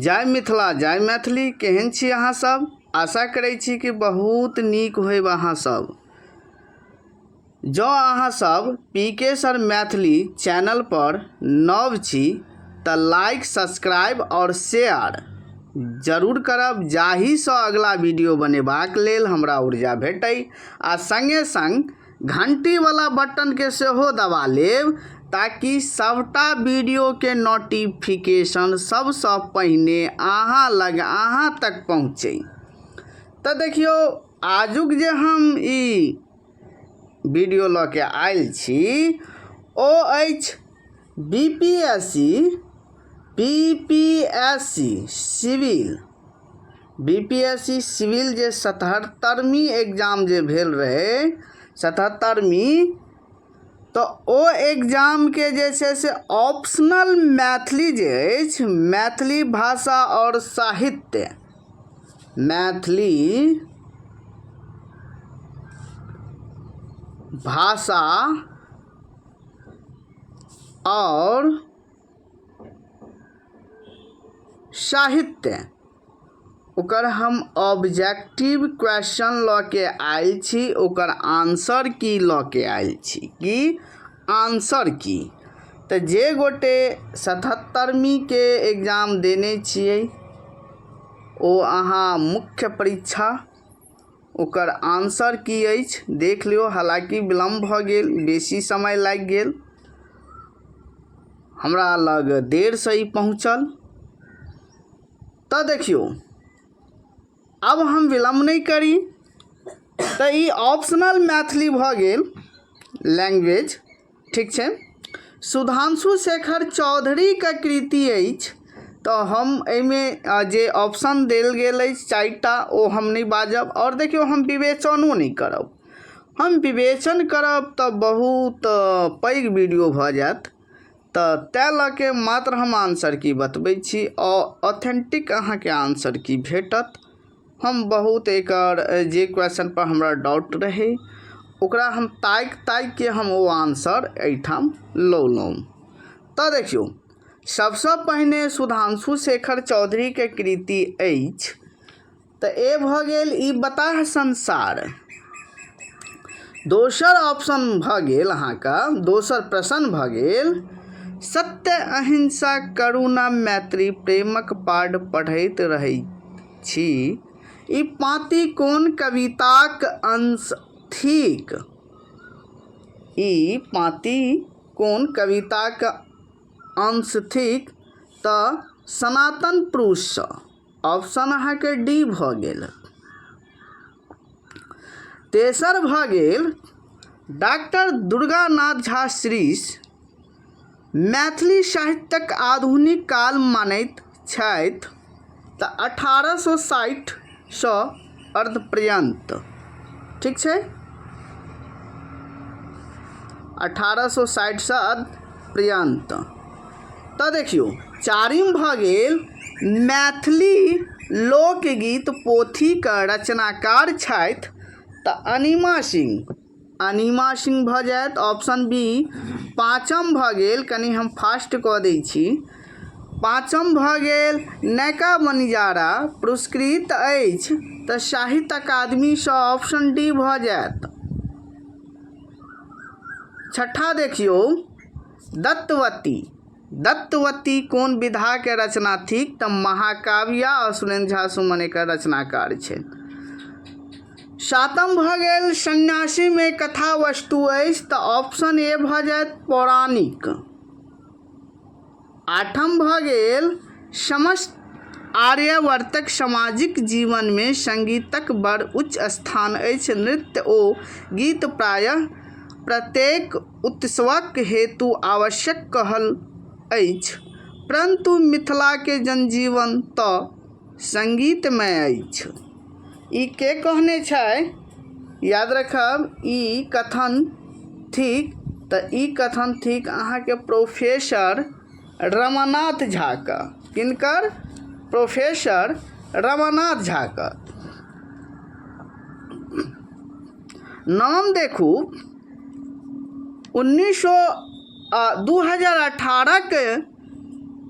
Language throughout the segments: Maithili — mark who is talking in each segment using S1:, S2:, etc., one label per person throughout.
S1: जय मिथिला जय मैथिली। केहन छी अहाँ सब? आशा करै छी कि बहुत नीक होयब अहाँ सब। जँ अहाँ सब पी के सर मैथिली चैनल पर नव छी तऽ लाइक, सब्सक्राइब आओर शेयर जरूर करब, जाहिसँ अगला वीडियो बनेबाक लेल हमरा ऊर्जा भेटै आ सङ्गे सङ्ग घंटीवला बटनके सेहो दबा लेब ताकि सभटा वीडियोके नोटिफिकेशन सबसँ पहिने अहाँ लग अहाँ तक पहुँचै। तऽ देखियौ, आजुक जे हम ई वीडियो लऽ के आयल छी ओ अछि B P S C, P P S C civil, B P S C civil जे 77वीं एग्जाम जे भेल रहै 77वीं, तऽ ओ एग्जामके जे छै से ऑप्शनल मैथिली जे अछि, मैथिली भाषा आओर साहित्य, मैथिली भाषा आओर साहित्य, ओकर हम ऑब्जेक्टिव क्वेश्चन लऽ के आयल छी, ओकर आंसर की लऽ के आयल छी कि आंसर की। तऽ जे गोटे 77वींके एग्जाम देने छियै ओ अहाँ मुख्य परीक्षा ओकर आंसर की अछि देख लियौ। हालाँकि विलम्ब भऽ गेल, बेसी समय लागि गेल, हमरा लग देरसँ ई पहुँचल। तऽ देखियौ, आब हम विलम्ब नहि करी। तऽ ई ऑप्शनल मैथिली भऽ गेल लैंग्वेज, ठीक छै। सुधांशु शेखर चौधरीके कृति अछि, तऽ हम एहिमे जे ऑप्शन देल गेल अछि चारिटा ओ हम नहि बाजब। आओर देखियौ, हम विवेचनो नहि करब। हम विवेचन करब तऽ बहुत पैघ वीडियो भऽ जायत, तऽ तैँ लऽ के मात्र हम आंसर की बतबै छी आओर ऑथेंटिक अहाँके आंसर की भेटत। हम बहुत एकर जे क्वेश्चनपर हमरा डाउट रहै ओकरा हम ताकि ताकिके हम ओ आंसर एहिठाम लौलहुँ। तऽ देखियौ, सबसँ पहिने सुधांशु शेखर चौधरीके कृति अछि, तऽ ए भऽ गेल ई बताह संसार। दोसर ऑप्शन भऽ गेल अहाँके, दोसर प्रश्न भऽ गेल, सत्य अहिंसा करुणा मैत्री प्रेमक पाठ पढ़ैत रहै छी, ई पाँति कोन कविताक अंश थिक? ई पाँति कोन कविताक अंश थिक? तऽ सनातन पुरुषसँ, ऑप्शन अहाँके डी भऽ गेल। तेसर भऽ गेल, डॉक्टर दुर्गानाथ झा श्रीश मैथिली साहित्यक आधुनिक काल मानैत छथि, तऽ 1860सँ अर्धपर्यन्त, ठीक छै, 1860सँ अर्धपर्यन्त। तऽ देखियौ, चारिम भऽ गेल, मैथिली लोकगीत पोथीके रचनाकार छथि, तऽ अनिमा सिंह, अनिमा सिंह भऽ जायत ऑप्शन बी। पाँचम भऽ गेल, कनि हम फास्ट कऽ दै छी, पाँचम भऽ गेल, नैका बनिजारा पुरस्कृत अछि, तऽ साहित्य अकादमीसँ, ऑप्शन डी भऽ जायत। छठा देखियौ, दत्तवती, दत्तवती कोन विधाके रचना थिक? तऽ महाकाव्य आ सुरेन्द्र झा सुमन एकर रचनाकार छै। सातम भऽ गेल, सन्यासीमे कथा वस्तु अछि, तऽ ऑप्शन ए भऽ जायत पौराणिक। आठम भऽ गेल, समस्त आर्यावर्तक सामाजिक जीवनमे संगीतक बड़ उच्च स्थान अछि, नृत्य ओ गीत प्रायः प्रत्येक उत्सवक हेतु आवश्यक कहल अछि, परन्तु मिथिलाके जनजीवन तऽ संगीतमय अछि। ई के कहने छै? याद रखब, ई कथन थिक, तऽ ई कथन थिक अहाँके प्रोफेसर रमानाथ झाके। किनकर? प्रोफेसर रमानाथ झाके। नाम देखू, 2018के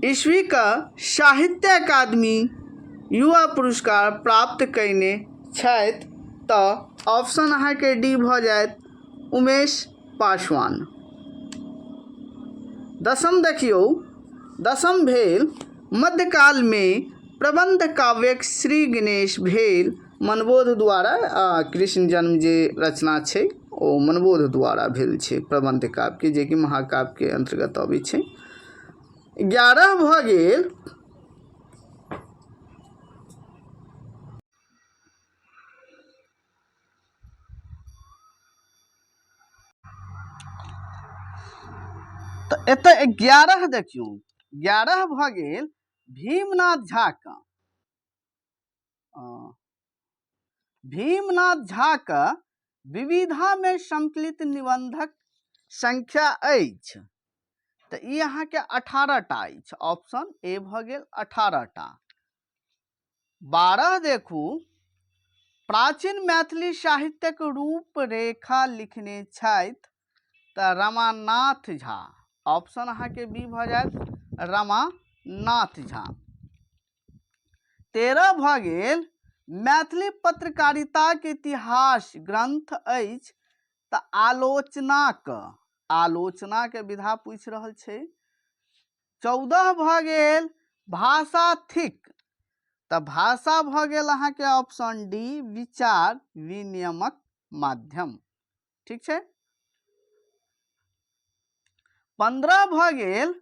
S1: ईस्वीके साहित्य अकादमी युवा पुरस्कार प्राप्त कयने छथि? तऽ ऑप्शन अहाँके डी भऽ जायत, उमेश पासवान। दसम देखियौ, दसम भेल मध्यकालमे प्रबन्ध काव्यक श्री गणेश भेल मनबोध द्वारा। कृष्ण जन्म जे रचना छै ओ मनबोध द्वारा भेल छै प्रबन्ध काव्यके, जेकि महाकाव्यके अन्तर्गत अबै छै। 11 भऽ गेल तऽ एतऽ 11 देखियौ, 11 भऽ गेल भीमनाथ झाके, भीमनाथ झाके विविधामे संकलित निबंधक संख्या अछि। तऽ ई अहाँके 18 टा अछि, ऑप्शन ए भऽ गेल 18 टा। 12 देखू, प्राचीन मैथिली साहित्यक रूपरेखा लिखने छथि? तऽ रमानाथ झा, ऑप्शन अहाँके बी भऽ जायत, रमानाथ झा। 13 भऽ गेल मैथिली पत्रकारिताक इतिहास ग्रंथ अछि? तऽ आलोचनाक, आलोचनाके विधा पूछि रहल छै। 14 भऽ गेल भाषा थिक? तऽ भाषा भऽ गेल अहाँके ऑप्शन डी, विचार विनियमक माध्यम। ठीक छै। 15 भऽ गेल,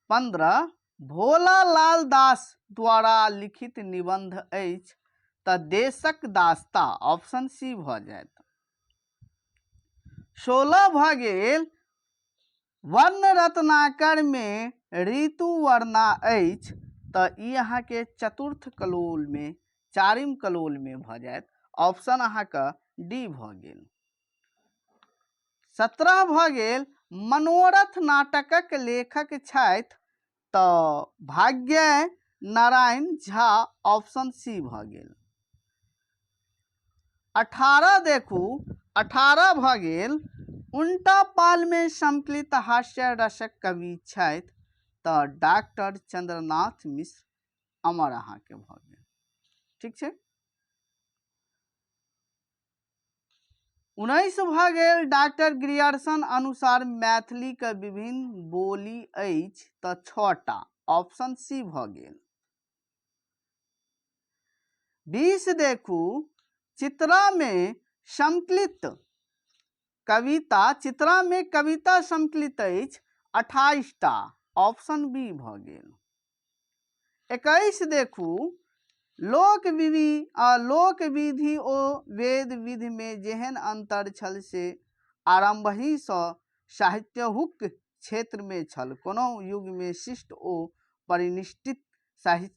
S1: 15 भोला लाल दास द्वारा लिखित निबंध अछि? तऽ देशक दास्ता, ऑप्शन सी भऽ जायत। 16 भऽ गेल वर्ण रत्नाकरमे ऋतु वर्णा अछि? तऽ ई अहाँके चतुर्थ कलोलमे, चारिम कलोलमे भऽ जायत, ऑप्शन अहाँके डी भऽ गेल। 17 भऽ गेल मनोरथ नाटकक लेखक छथि? तऽ भाग्य नारायण झा, ऑप्शन सी भऽ गेल। 18 देखू, 18 भऽ गेल उनटा पालमे संकलित हास्य रसक कवि छथि? तऽ डॉक्टर चंद्रनाथ मिश्र अमर अहाँके भऽ गेल। ठीक छै। 19 भऽ गेल डॉक्टर ग्रियर्सन अनुसार मैथिलीके विभिन्न बोली अछि? तऽ छओटा, ऑप्शन सी भऽ गेल। 20 देखू, चित्रामे संकलित कविता, चित्रामे कविता संकलित अछि 28टा, ऑप्शन बी भऽ गेल। 21 देखू, लोक विधि आ लोक विधि ओ वेद विधिमे जेहन अन्तर छल से आरम्भहिसँ साहित्यहुक क्षेत्रमे छल। कोनो युगमे शिष्ट ओ परिनिष्ठित साहित्य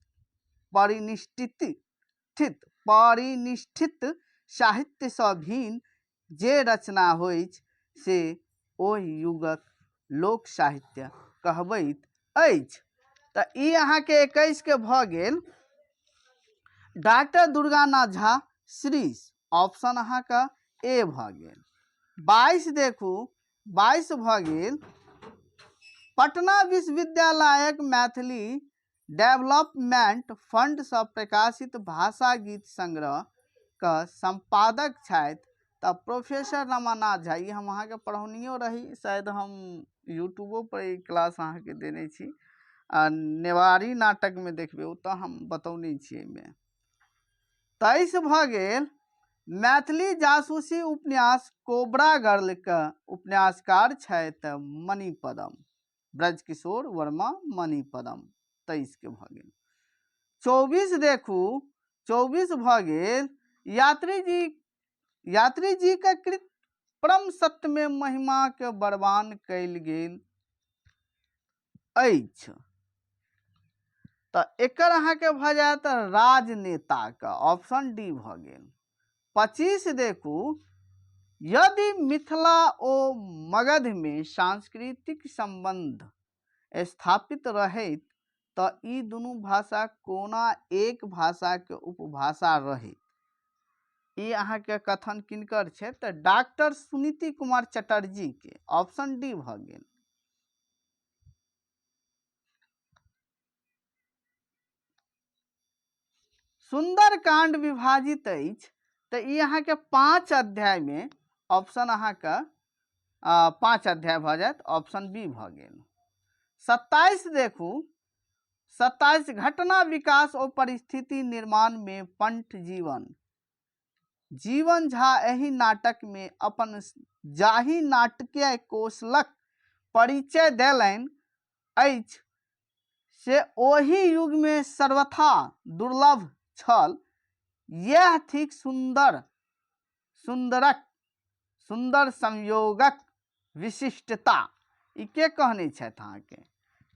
S1: परिनिष्ठित परिनिष्ठित साहित्यसँ भिन्न जे रचना होइछ से ओहि युगक लोक साहित्य कहबैत अछि। तऽ ई अहाँके 21के भऽ गेल डॉक्टर दुर्गानाथ झा श्रीश, ऑप्शन अहाँके ए भऽ गेल। 22 देखू, 22 भऽ गेल पटना विश्वविद्यालयक मैथिली डेवलपमेंट फंडसँ प्रकाशित भाषा गीत संग्रह क सम्पादक छथि? तऽ प्रोफेसर रमानाथ झा। ई हम अहाँके पढ़ौनियो रही, शायद हम यूट्यूबो पर ई क्लास अहाँके देने छी आ नेवारी नाटकमे देखबै, ओतऽ हम बतौने छी एहिमे। 23 भऽ गेल मैथिली जासूसी उपन्यास कोबरा गर्लके उपन्यासकार छथि? मणिपदम, ब्रजकिशोर वर्मा मणिपदम, 23के भऽ गेल। 24 देखू, 24 भऽ गेल यात्री जी, यात्री जी के कृत परम सत्यमे महिमाके बरबान कयल गेल अछि? तऽ एकर अहाँके भऽ जायत राजनेताके, ऑप्शन डी भऽ गेल। 25 देखू, यदि मिथिला ओ मगधमे सांस्कृतिक सम्बन्ध स्थापित रहैत तऽ ई दुनू भाषा कोना एक भाषाके उपभाषा रहैत? ई अहाँके कथन किनकर छै? तऽ डॉक्टर सुनीति कुमार चटर्जीके, ऑप्शन डी भऽ गेल। सुंदरकांड विभाजित अछि तऽ ई अहाँके 5 अध्यायमे, ऑप्शन अहाँके 5 अध्याय भऽ जायत, ऑप्शन बी भऽ गेल। 27 देखू, 27 घटना विकास ओ परिस्थिति निर्माणमे पंठ जीवन। जीवन झा एहि नाटकमे अपन जाहि नाटकीय कौशलक परिचय देलनि अछि से ओहि युगमे सर्वथा दुर्लभ छल। यैह थिक सुन्दर सुन्दरक सुन्दर संयोगक विशिष्टता। ई के कहने छथि अहाँके?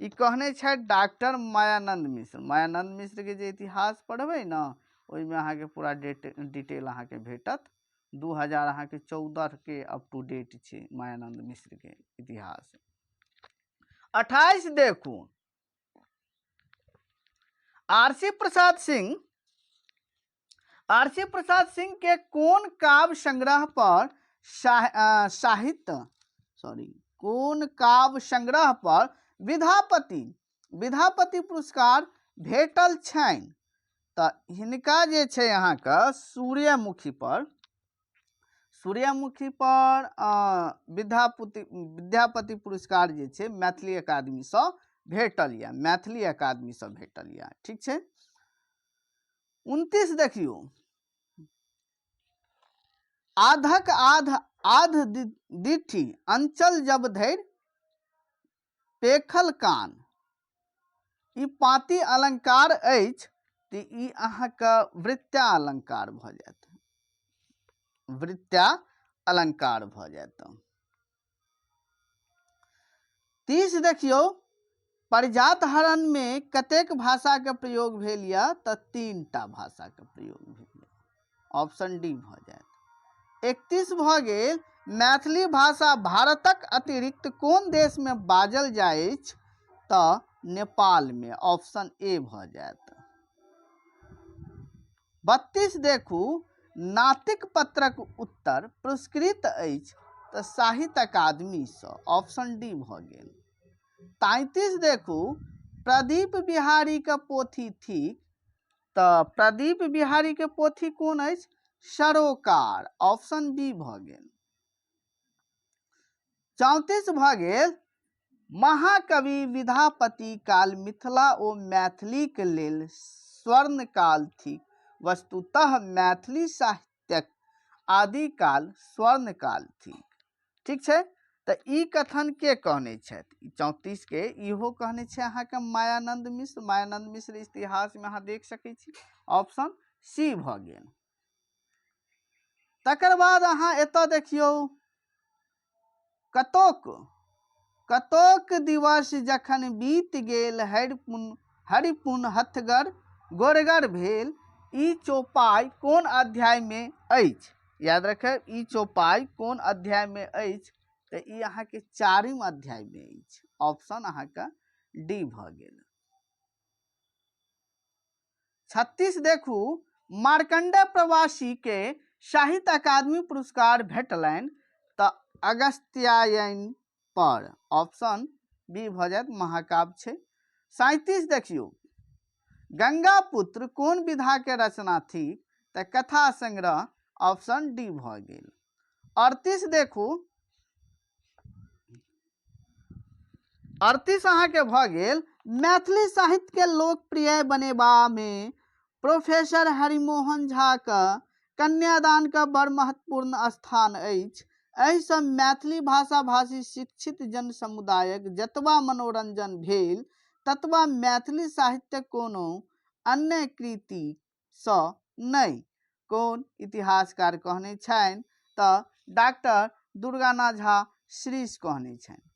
S1: ई कहने छथि डॉक्टर मायानंद मिश्र। मायानंद मिश्रके जे इतिहास पढ़बै ने ओहिमे अहाँके पूरा डिटेल अहाँके भेटत। 2000 अहाँके 14 के अप टू डेट छै मायानंद मिश्रके इतिहास। 28 देखू, आरसी प्रसाद सिंह, आरसी प्रसाद सिंह के कोन काव्य संग्रह पर साहित्य सॉरी कोन काव्य संग्रह पर विद्यापति पुरस्कार भेटल छनि? तऽ हिनका जे छै अहाँके सूर्यमुखी पर, सूर्यमुखी पर विद्यापति पुरस्कार जे छै मैथिली अकादमीसँ भेटल यऽ, मैथिली अकादमीसँ भेटल यऽ, ठीक छै। 29 देखियौ, आधक आध आध दिठी अंचल जब धरि पेखल कान, ई पाँति अलंकार अछि तऽ ई अहाँके वृत्या अलंकार भऽ जायत, वृत्या अलंकार भऽ जायत। 30 देखियौ, पारिजात हरण में कतेक भाषा के प्रयोग भेल यऽ? तऽ 3टा भाषा के प्रयोग भेल यऽ, ऑप्शन डी भऽ जायत। 31 भऽ गेल, मैथिली भाषा भारतक अतिरिक्त कोन देश में बाजल जाइछ? तऽ नेपाल में, ऑप्शन ए भऽ जायत। 32 देखू, नातिक पत्रक उत्तर पुरस्कृत अछि तऽ साहित्य अकादमीसँ, ऑप्शन डी भऽ गेल। 33 देखू, प्रदीप बिहारीके पोथी थिक तऽ प्रदीप बिहारीके पोथी कोन अछि? सरोकार, ऑप्शन बी भऽ गेल। 34 भऽ गेल, महाकवि विद्यापति काल मिथिला ओ मैथिलीक लेल स्वर्णकाल थिक। वस्तुतः मैथिली साहित्यक आदिकाल स्वर्णकाल थिक, ठीक छै। तऽ ई कथन के कहने छथि? ई 34 के इहो कहने छै अहाँके मायानंद मिश्र। मायानंद मिश्र इतिहासमे अहाँ देख सकै छी, ऑप्शन सी भऽ गेल। तकर बाद अहाँ एतऽ देखियौ, कतोक कतोक दिवस जखन बीत गेल हरिपुन हथगर गोरगर भेल, ई चौपाई कोन अध्यायमे अछि? याद रखब, ई चौपाई कोन अध्यायमे अछि? तऽ ई अहाँके 4म अध्यायमे अछि, ऑप्शन अहाँके डी भऽ गेल। 36 देखू, मार्कंडेय प्रवासी के साहित्य अकादमी पुरस्कार भेटलनि तऽ अगस्त्यायन पर, ऑप्शन बी भऽ जायत, महाकाव्य छै। 37 देखियौ, गंगापुत्र कोन विधा के रचना थिक? तऽ कथा संग्रह, ऑप्शन डी भऽ गेल। 38 देखू, 38 अहाँके भऽ गेल, मैथिली साहित्यके लोकप्रिय बनेबामे प्रोफेसर हरिमोहन झाके कन्यादानके बड़ महत्वपूर्ण स्थान अछि। एहिसँ मैथिली भाषा भाषी शिक्षित जन समुदायक जतबा मनोरंजन भेल ततबा मैथिली साहित्यक कोनो अन्य कृतिसँ नहि। कोन इतिहासकार कहने छनि? तऽ डॉक्टर दुर्गानाथ झा श्रीश कहने छनि।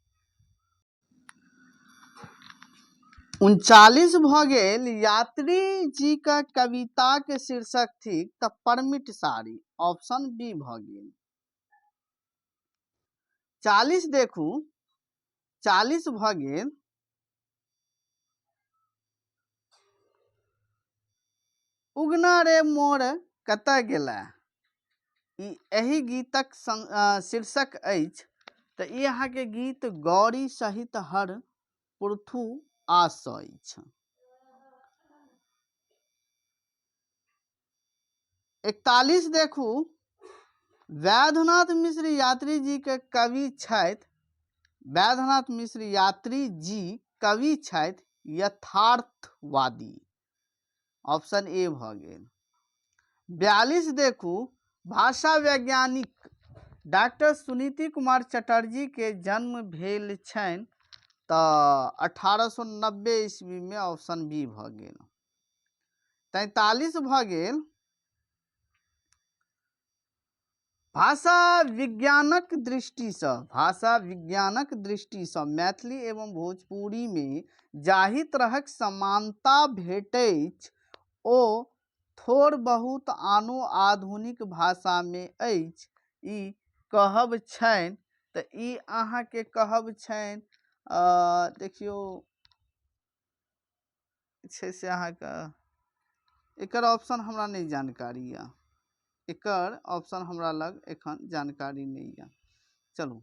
S1: 39 भऽ गेल, यात्री जीक कविताक शीर्षक थिक तऽ परमिट साड़ी, ऑप्शन बी भऽ गेल। 40 देखू, 40 भऽ गेल, उगना रे मोर कतऽ गेला, ई एहि गीतक शीर्षक अछि तऽ ई अहाँके गीत गौरी सहित हर पृथु आस अछि। 41 देखू, वैद्यनाथ मिश्र यात्री जी के कवि छथि, वैद्यनाथ मिश्र यात्री जी कवि छथि यथार्थवादी, ऑप्शन ए भऽ गेल। 42 देखू, भाषा वैज्ञानिक डॉक्टर सुनीति कुमार चटर्जी के जन्म भेल छनि तऽ 1890 ईस्वीमे, ऑप्शन बी भऽ गेल। 43 भऽ गेल, भाषा विज्ञानक दृष्टिसँ, भाषा विज्ञानक दृष्टिसँ मैथिली एवं भोजपुरीमे जाहि तरहक समानता भेटैछ ओ थोड़ बहुत आनो आधुनिक भाषामे अछि, ई कहब छनि, तऽ ई अहाँके कहब छनि, देखियौ छै से अहाँके एकर ऑप्शन हमरा नहि जानकारी यऽ, एकर ऑप्शन हमरा लग एखन जानकारी नहि यऽ। चलू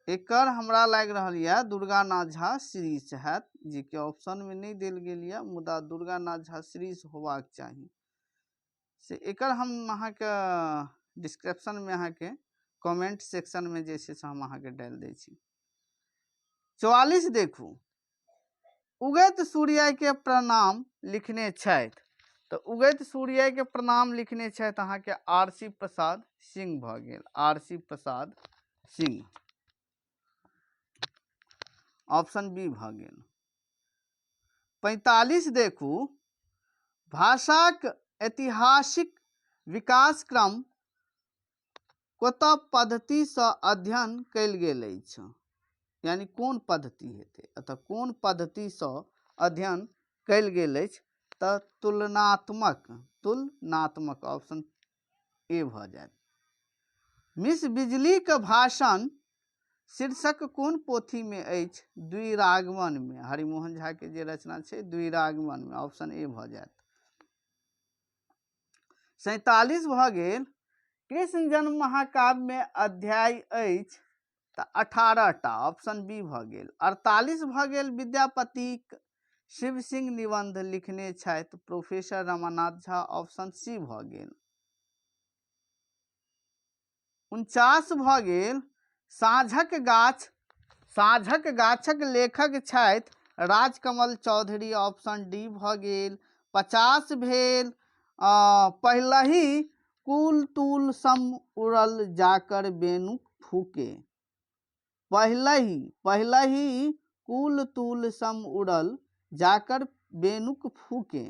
S1: एकर हमरा लागि रहल यऽ दुर्गानाथ झा श्रीश हैत, जेकि ऑप्शनमे नहि देल गेल यऽ, मुदा दुर्गानाथ झा श्रीश होबाक चाही। से एकर हम अहाँके डिस्क्रिप्शनमे अहाँके कमेंट सेक्शनमे जे छै से हम अहाँके डालि दै छी। 44 देखू, उगैत सूर्यके प्रणाम लिखने छथि, तऽ उगैत सूर्यके प्रणाम लिखने छथि अहाँके आर सी प्रसाद सिंह भऽ गेल, R C Prasad Singh, option B भऽ गेल। 45 देखू, भाषाक ऐतिहासिक विकासक्रम कतऽ पद्धतिसँ अध्ययन कयल गेल अछि, यानी कोन पद्धति हेतै, एतऽ कोन पद्धतिसँ अध्ययन कयल गेल अछि, तऽ तुलनात्मक, तुलनात्मक ऑप्शन ए भऽ जायत। मिस बिजलीक भाषण शीर्षक कोन पोथीमे अछि? द्विरागमनमे, हरिमोहन झाके जे रचना छै द्विरागमनमे, ऑप्शन ए भऽ जायत। 47 भऽ गेल, कृष्ण जन्म महाकाव्यमे अध्याय अछि तऽ 18 टा, ऑप्शन बी भऽ गेल। 48 भऽ गेल, विद्यापतिक शिव सिंह निबंध लिखने छथि professor Ramanath Jha, option C भऽ गेल। 49 भऽ गेल, साँझक गाछ, साँझक गाछक लेखक छथि राजकमल चौधरी, ऑप्शन डी भऽ गेल। 50 भेल, पहिलहि कुल तूल सम उड़ल जाकर बेनुक फूके, पहिलहि, पहिलहि कुल तूल सम उड़ल जाकर बेनुक फूके,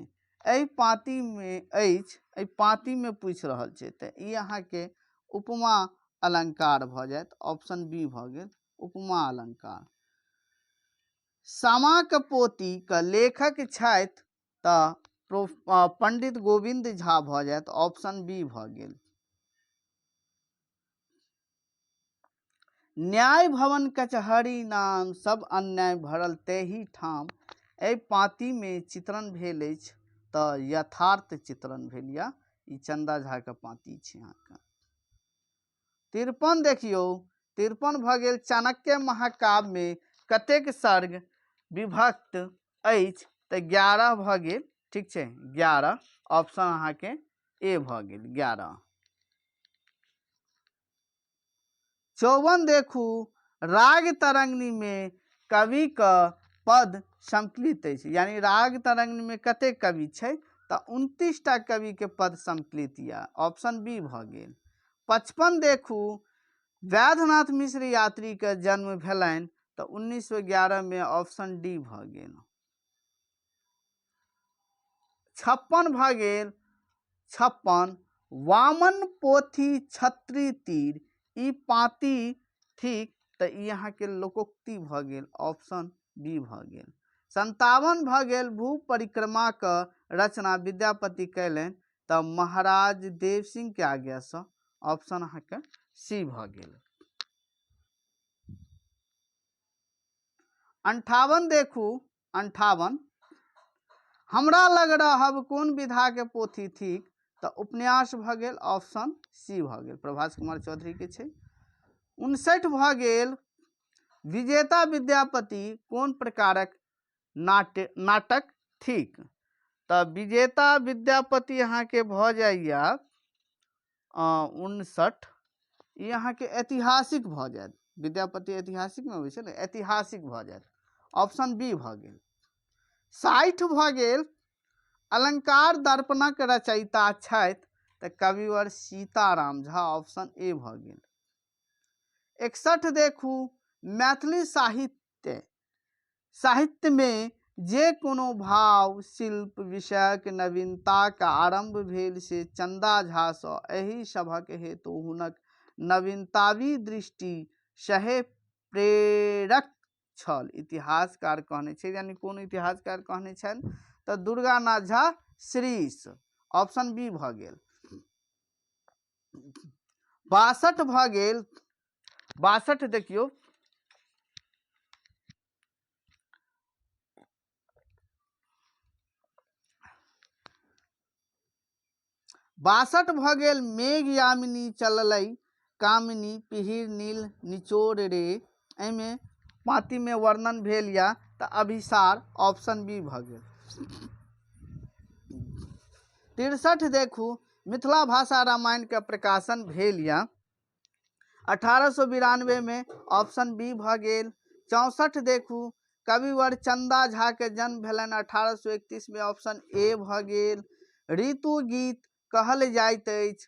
S1: एहि पाँतिमे अछि, एहि पाँतिमे पूछि रहल छै, तऽ ई अहाँके उपमा अलंकार भऽ जायत, ऑप्शन बी भऽ गेल उपमा अलंकार। सामाक पोतीक लेखक छथि तऽ पंडित गोविन्द झा भऽ जायत, ऑप्शन बी भऽ गेल। न्याय भवन कचहरी नाम सब अन्याय भरल तेहि ठाम, एहि पाँतिमे चित्रण भेल अछि तऽ यथार्थ चित्रण भेल यऽ, ई चन्दा झाके पाँति छै अहाँके। 53 देखियौ, 53 भऽ गेल, चाणक्य महाकाव्यमे कतेक सर्ग विभक्त अछि? तऽ 11 भऽ गेल, ठीक छै, 11, ऑप्शन अहाँके ए भऽ गेल 11। 54 देखू, राग तरंगिणीमे कविक पद संकलित अछि, यानी राग तरंगिणीमे कतेक कवि छै? तऽ 29 टा कविके पद संकलित यऽ, ऑप्शन बी भऽ गेल। 55 देखू, वैद्यनाथ मिश्र यात्रीके जन्म भेलनि तऽ 1911मे, ऑप्शन डी भऽ गेल। 56 भऽ गेल, 56 वामन पोथी छत्री तीर, ई पाँति थिक, तऽ ई अहाँके लोकोक्ति भऽ गेल, ऑप्शन बी भऽ गेल। 57 भऽ गेल, भू परिक्रमाक रचना विद्यापति कयलनि तऽ महाराज देव सिंह के आज्ञासँ, ऑप्शन अहाँके सी भऽ गेल। 58 देखू, 58 हमरा लग रहब कोन विधाके पोथी थिक? तऽ उपन्यास भऽ गेल, ऑप्शन सी भऽ गेल, प्रभास कुमार चौधरीके छै। 59 भऽ गेल, विजेता विद्यापति कोन प्रकारक नाट्य नाटक थिक? तऽ विजेता विद्यापति अहाँके भऽ जाइया 59। ई अहाँके ऐतिहासिक भऽ जायत। विद्यापति ऐतिहासिकमे अबै छै ने, ऐतिहासिक भऽ जायत, ऑप्शन बी भऽ गेल। 60 भऽ गेल, अलंकार दर्पणक रचयिता छथि तऽ कविवर सीताराम झा, ऑप्शन ए भऽ गेल। 61 देखू, मैथिली साहित्यमे जे कोनो भाव शिल्प विषयक नवीनताक आरम्भ भेल से चन्दा झासँ, एहि सभक हेतु हुनक नवीनतावी दृष्टि सहे प्रेरक छल। इतिहासकार कहने छै, यानी कोन इतिहासकार कहने छनि तऽ दुर्गानाथ झा श्रीश, ऑप्शन बी भऽ गेल। 62 भऽ गेल, 62 देखियौ, 62 भऽ गेल, मेघ यामिनी चललै कामिनी पिहिर नील निचोड़ रे, एहिमे पाँतिमे वर्णन भेल या तऽ अभिसार, ऑप्शन बी भऽ गेल। 63 देखू, मिथिला भाषा रामायणके प्रकाशन भेल या 1892 में, ऑप्शन बी भऽ गेल। 64 देखू, कविवर चंदा झा के जन्म भेलनि 1831 में, ऑप्शन ए भऽ गेल। ऋतु गीत कहल जाइत अछि,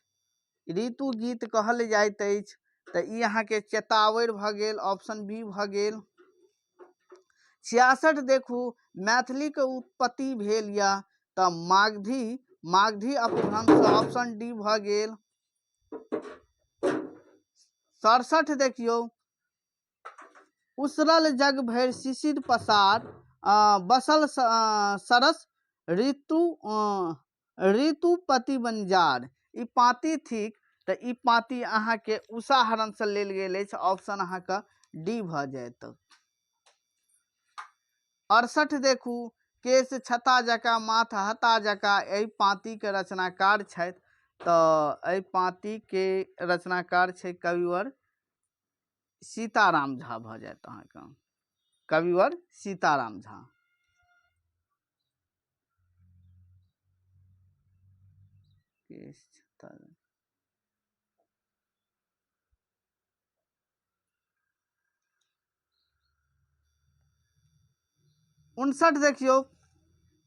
S1: ऋतु गीत कहल जाइत अछि तऽ ई अहाँके चेतावर भऽ गेल, ऑप्शन बी भऽ गेल। 66 देखू, मैथिलीके उत्पत्ति भेल यऽ तऽ मागधी अपभ्रंश, ऑप्शन डी भऽ गेल। 67 देखियौ, उसरल जग भरि शिशिर पसार बसल सरस ऋतुपति बनिजार, ई पाँति थिक तऽ ई पाँति अहाँके उषाहरणसँ लेल गेल अछि, ऑप्शन अहाँके डी भऽ जायत। 68 देखू, केश छता जकाँ माथ हता जकाँ, एहि पाँतिके रचनाकार छथि तऽ एहि पाँतिके रचनाकार छै कविवर सीताराम झा भऽ जायत अहाँके, कविवर सीताराम झा। केश छता 59 देखियौ,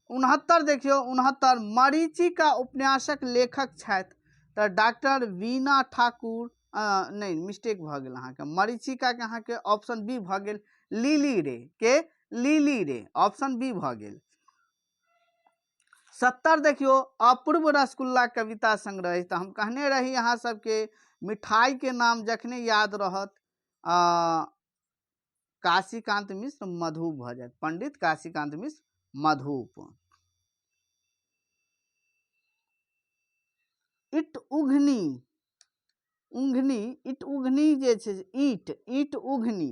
S1: 69 देखियौ, 69 मरीचिका उपन्यासक लेखक छथि तऽ डॉक्टर वीणा ठाकुर, नहि मिस्टेक भऽ गेल अहाँके, मरीचिकाके अहाँके ऑप्शन बी भऽ गेल, लिली रे के, लिली रे, ऑप्शन बी भऽ गेल। 70 देखियौ, अपूर्व रसगुल्ला कविता संग्रह अछि तऽ हम कहने रही अहाँ सबके मिठाईके नाम जखने याद रहत काशीकांत मिश्र मधुप भऽ जायत, पंडित काशीकांत मिश्र मधुप। It उघनी, उघनी, it उघनी जे छै, ईट, ईट उघनी,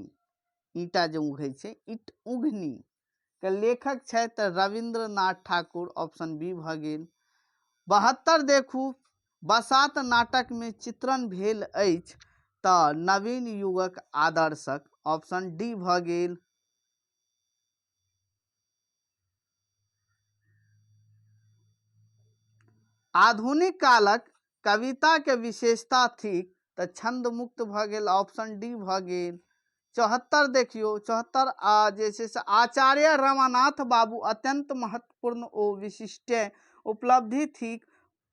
S1: ईटा जे उघै छै, it उघनी के लेखक छथि तऽ रविन्द्रनाथ ठाकुर, ऑप्शन बी भऽ गेल। 72 देखू, बसात नाटकमे चित्रण भेल अछि तऽ नवीन युगक आदर्शक, ऑप्शन डी भऽ गेल। आधुनिक कालक कविता के विशेषता थिक तऽ छंद मुक्त भऽ गेल, ऑप्शन डी भऽ गेल। 74 देखियौ, 74 आ जे छै से आचार्य रमानाथ बाबू अत्यंत महत्वपूर्ण ओ विशिष्ट उपलब्धि थिक।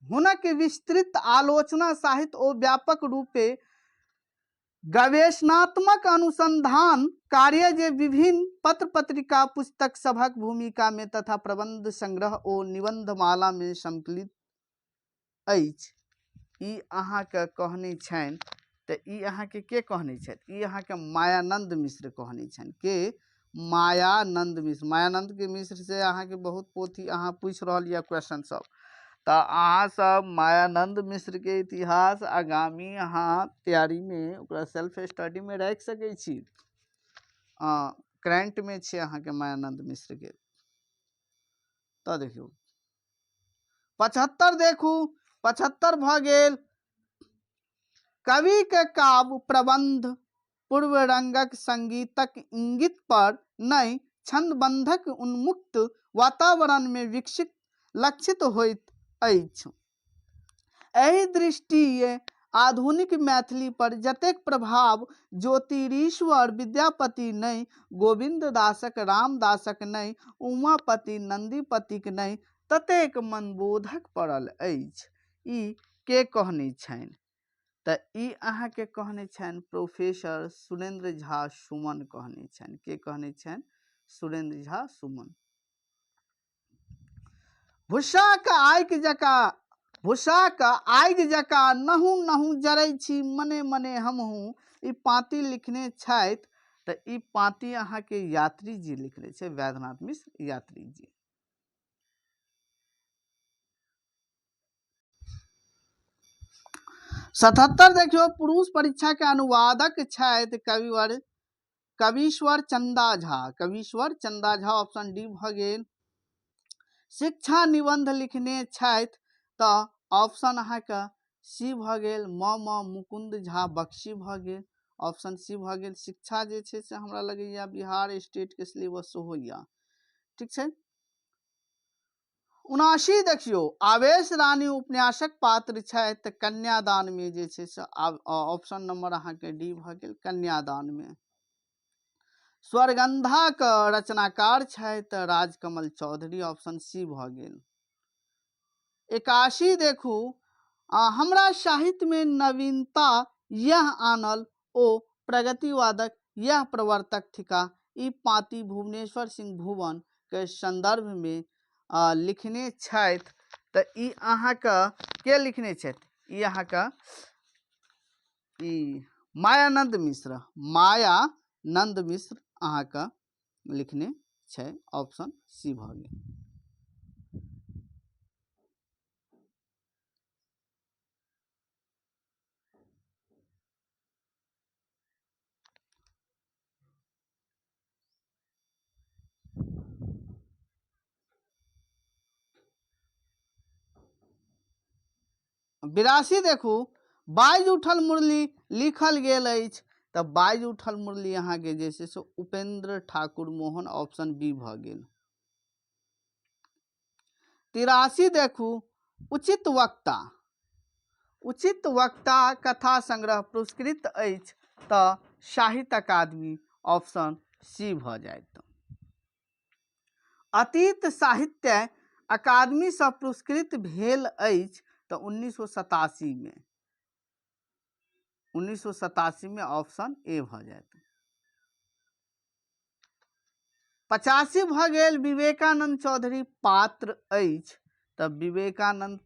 S1: हुनक विस्तृत आलोचना साहित्य ओ व्यापक रूपे गवेषणात्मक अनुसंधान कार्य जे विभिन्न पत्र पत्रिका पुस्तक सभक भूमिका में तथा प्रबंध संग्रह ओ निबंधमाला में संकलित अछि। ई अहाँके कहने छनि तऽ ई अहाँके के कहने छथि? ई अहाँके मायानंद मिश्र कहने छनि। के? मायानंद मिश्र। मायानंद के मिश्र से अहाँके बहुत पोथी अहाँ पूछि रहल यऽ क्वेश्चन सब, तऽ अहाँ सब मायानंद मिश्र के इतिहास आगामी अहाँ तैयारी में ओकरा सेल्फ स्टडी में राखि सकै छी। करेंट में छै अहाँके मायानंद मिश्र के। तऽ देखियौ 75 देखू, 75 भऽ गेल। कवि के काव्य प्रबंध पूर्व रंगक संगीतक इंगित पर नहि, छंदबंधक उन्मुक्त वातावरण में विकसित लक्षित होइत अछि। एहि दृष्टिये आधुनिक मैथिली पर जतेक प्रभाव ज्योतिरीश्वर विद्यापति नहि, गोविन्ददासक रामदासक नहि, उमापति नन्दीपतिक नहि, ततेक मनबोधक पड़ल अछि। ई के कहने छनि? तऽ ई अहाँके कहने छनि प्रोफेसर सुरेंद्र झा सुमन कहने छनि। के कहने छनि? सुरेंद्र झा सुमन। भुस्साक आगि जकाँ, भुस्साक आगि जकाँ नहु नहु जरै छी मने मने हमहूँ, ई पाँति लिखने छथि। तऽ ई पाँति अहाँके यात्री जी लिखने छै, वैद्यनाथ मिश्र यात्री जी। 77 देखियौ, पुरुष परीक्षा के अनुवादक छथि कविवर कवीश्वर चंदा झा। कवीश्वर चंदा झा ऑप्शन डी भऽ गेल। शिक्षा निबंध लिखने छथि तऽ ऑप्शन अहाँके सी भऽ गेल, म म मुकुंद झा बख्शी भऽ गेल, ऑप्शन सी भऽ गेल। शिक्षा जे छै से हमरा लगैया बिहार स्टेटके सिलेबस सेहो यऽ, ठीक छै। 79 देखियौ, आवेश रानी उपन्यासक पात्र छथि तऽ कन्यादानमे जे छै से ऑप्शन नंबर अहाँके डी भऽ गेल, कन्यादानमे। स्वरगंधाक रचनाकार छथि तऽ राजकमल चौधरी, ऑप्शन सी भऽ गेल। 81 देखू, हमरा साहित्यमे नवीनता यह आनल ओ प्रगतिवादक यह प्रवर्तक थिका, ई पाँति भुवनेश्वर सिंह भुवन के संदर्भमे लिखने छथि। तऽ ई अहाँके के लिखने छथि? ई अहाँके ई मायानंद मिश्र, मायानंद मिश्र अहाँके लिखने छै, ऑप्शन सी भऽ गेल। 82 देखू, बाजि उठल मुरली लिखल गेल अछि। तऽ बाजि उठल मुरली अहाँके जे छै से उपेंद्र ठाकुर मोहन, ऑप्शन बी भऽ गेल। 83 देखू, उचित वक्ता, उचित वक्ता कथा संग्रह पुरस्कृत अछि तऽ साहित्य अकादमी, ऑप्शन सी भऽ जायत। अतीत साहित्य अकादमीसँ पुरस्कृत भेल अछि तऽ 1987मे, 1987मे ऑप्शन ए भऽ जायत। 85 भऽ गेल, विवेकानंद चौधरी पात्र अछि तऽ विवेकानंद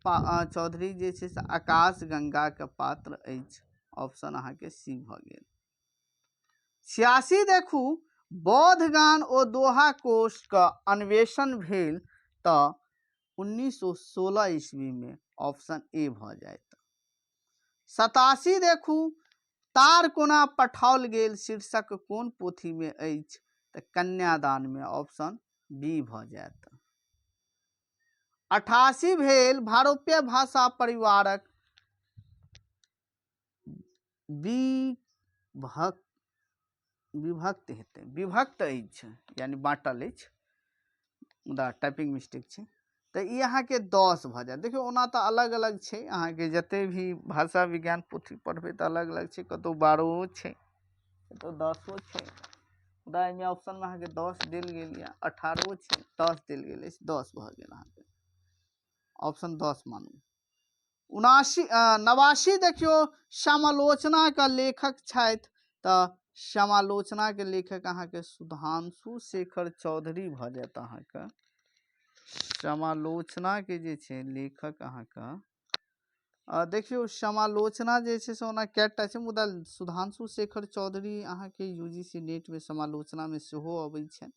S1: चौधरी जे छै से आकाश गंगाके पात्र अछि, ऑप्शन अहाँके सी भऽ गेल। 86 देखू, बौद्ध गान ओ दोहा कोशके अन्वेषण भेल तऽ 1916 ईस्वीमे, ऑप्शन ए भऽ जायत। 87 देखू, तार कोना पठाओल गेल शीर्षक कोन पोथीमे अछि? तऽ कन्यादानमे, ऑप्शन बी भऽ जायत। 88 भेल, भारोपीय भाषा परिवारक विभक्त विभक्त हेतै, विभक्त अछि यानी बाँटल अछि, मुदा टाइपिंग मिस्टेक छै, तऽ ई अहाँके 10 भऽ जायत। देखियौ ओना तऽ अलग अलग छै, अहाँके जते भी भाषा विज्ञान पोथी पढ़बै तऽ अलग अलग छै, कतहु 12 छै, कतहु 10 छै, मुदा एहिमे ऑप्शनमे अहाँके 10 देल गेल यऽ, 18 छै, 10 देल गेल अछि, 10 भऽ गेल अहाँके ऑप्शन 10 मानू। 79 89 देखियौ, समालोचनाके लेखक छथि तऽ समालोचनाके लेखक अहाँके सुधांशु शेखर चौधरी भऽ जायत। अहाँके समालोचनाके जे छै लेखक अहाँके देखियौ समालोचना जे छै से ओना कएटा छै, मुदा सुधांशु शेखर चौधरी अहाँके UGC नेटमे समालोचनामे सेहो अबै छनि,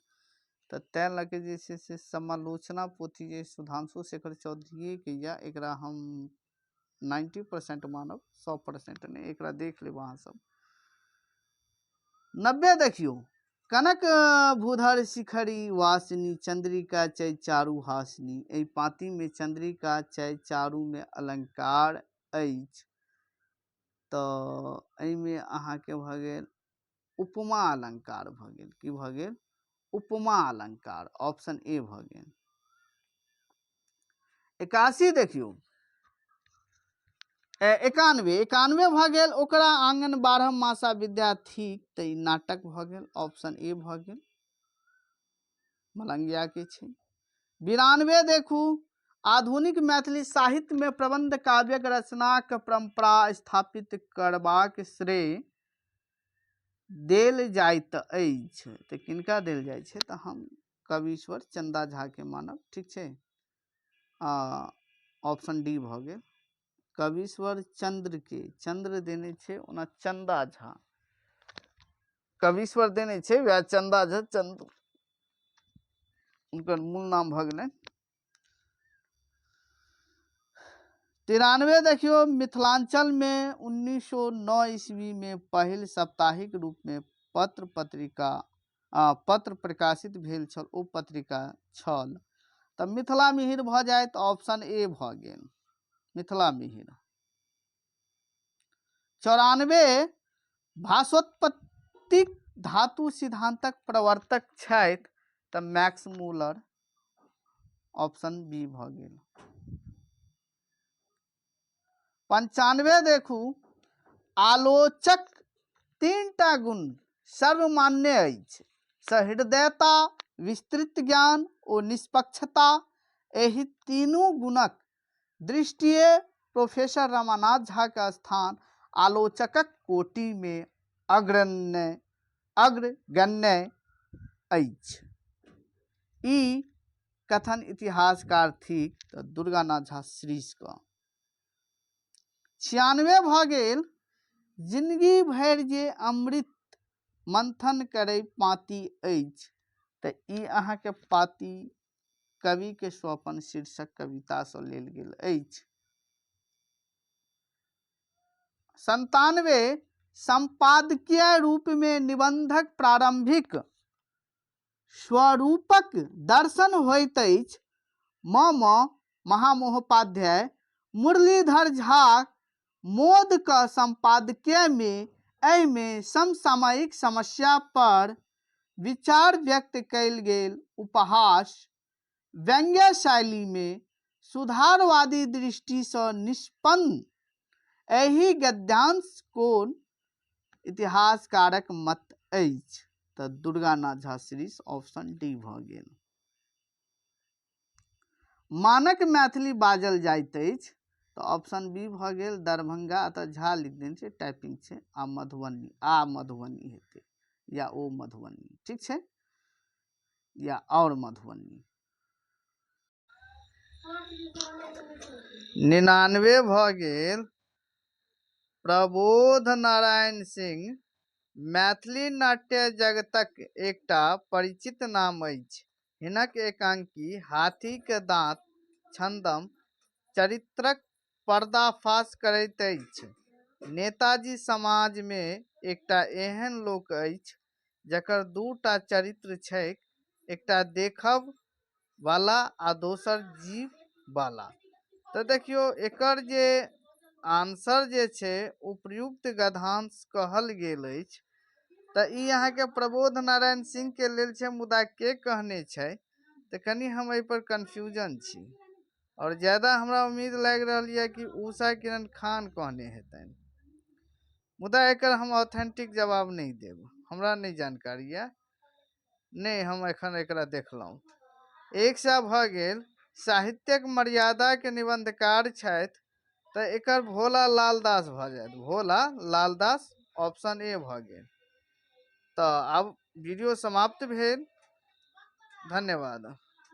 S1: तऽ तैं लऽ कऽ जे छै से समालोचना पोथी जे सुधांशु शेखर चौधरीएके यऽ, एकरा हम 90% मानब, 100% नहि, एकरा देख लेब अहाँसभ। 90 देखियौ, कनक भूधर शिखरी वासिनी चंद्रिका चय चारू हासिनी, एहि पाँतिमे चंद्रिका चय चारूमे अलंकार अछि, तऽ एहिमे अहाँके भऽ गेल उपमा अलंकार भऽ गेल। की भऽ गेल? उपमा अलंकार, ऑप्शन ए भऽ गेल। 81 देखियौ, 91, 91 भऽ गेल ओकरा आंगन 12 मासा विद्या थिक, तऽ ई नाटक भऽ गेल, ऑप्शन ए भऽ गेल, मलंगिया के छै। 92 देखू, आधुनिक मैथिली साहित्यमे प्रबंध काव्यक रचनाक परंपरा स्थापित करबाक श्रेय देल जाइत अछि, तऽ किनका देल जाइ छै? तऽ हम कवीश्वर चंदा झा के मानब, ठीक छै, ऑप्शन डी भऽ गेल। कवीश्वर चंद्र के, चंद्र देने छै, ओना चंदा झा कवीश्वर देने छै, वएह चंदा झा, चंद्र हुनकर मूल नाम भऽ गेलनि। 93 देखियौ, मिथिलांचलमे 1909 ईस्वीमे पहिल साप्ताहिक रूपमे पत्र पत्रिका पत्र प्रकाशित भेल छल, ओ पत्रिका छल, तऽ मिथिला मिहिर भऽ जायत, ऑप्शन ए भऽ गेल, मिथिला मिहिर। 94 भाषोत्पत्तिक धातु सिद्धांतक प्रवर्तक छथि, तऽ मैक्स मूलर, ऑप्शन बी भऽ गेल। 95 देखू, आलोचक 3टा गुण सर्वमान्य अछि, सहृदयता, विस्तृत ज्ञान ओ निष्पक्षता। एहि तीनू गुणक दृष्टिए प्रोफेसर रमानाथ झा के स्थान आलोचकक कोटिमे अग्रगण्य अछि। ई कथन इतिहासकार थिक, तऽ दुर्गानाथ झा श्रीशके। 96 भऽ गेल, जिंदगी भरि जे अमृत मंथन करै पाती अछि, तऽ ई अहाँके पाती कविके स्वपन शीर्षक कवितासँ लेल गेल अछि। 97 सम्पादकीय रूपमे निबंधक प्रारंभिक स्वरूपक दर्शन होइत अछि म म महामहोपाध्याय मुरलीधर झा मोद क सम्पादकीयमे। एहिमे समसामयिक समस्या पर विचार व्यक्त कयल गेल उपहास व्यंग्य शैलीमे सुधारवादी दृष्टिसँ निष्पन्न एहि गद्यांश कोन इतिहासकारक मत अछि? तऽ दुर्गानाथ झा श्रीश, ऑप्शन डी भऽ गेल। मानक मैथिली बाजल जाइत अछि, तऽ ऑप्शन बी भऽ गेल, दरभंगा, एतऽ झा लिख देने छै, टाइपिंग छै, आ मधुबनी, आ मधुबनी हेतै या ओ मधुबनी, ठीक छै, या आओर मधुबनी। 99 भऽ गेल, प्रबोध नारायण सिंह मैथिली नाट्य जगतक एकटा परिचित नाम अछि। हिनक एकांकी हाथीक दाँत छद्म चरित्रक पर्दाफाश करैत अछि। नेताजी समाजमे एकटा एहन लोक अछि जकर 2टा चरित्र छैक, एकटा देखब वाला आ दोसर जीव वाला। तऽ देखियौ, एकर जे आंसर जे छै, उपयुक्त गद्यांश कहल गेल अछि, तऽ ई अहाँके प्रबोध नारायण सिंह के लेल छै, मुदा के कहने छै, तऽ कनि हम एहिपर कन्फ्यूजन छी, आओर ज्यादा हमरा उम्मीद लागि रहल यऽ कि उषा किरण खान कहने हेतनि, मुदा एकर हम ऑथेंटिक जवाब नहि देब, हमरा नहि जानकारी यऽ, नहि हम एखन एकरा देखलहुँ। 100 भऽ गेल, साहित्यक मर्यादाके निबंधकार छथि, तऽ एकर भोला लाल दास भऽ जायत, भोला लाल दास, ऑप्शन ए भऽ गेल। तऽ आब वीडियो समाप्त भेल, धन्यवाद।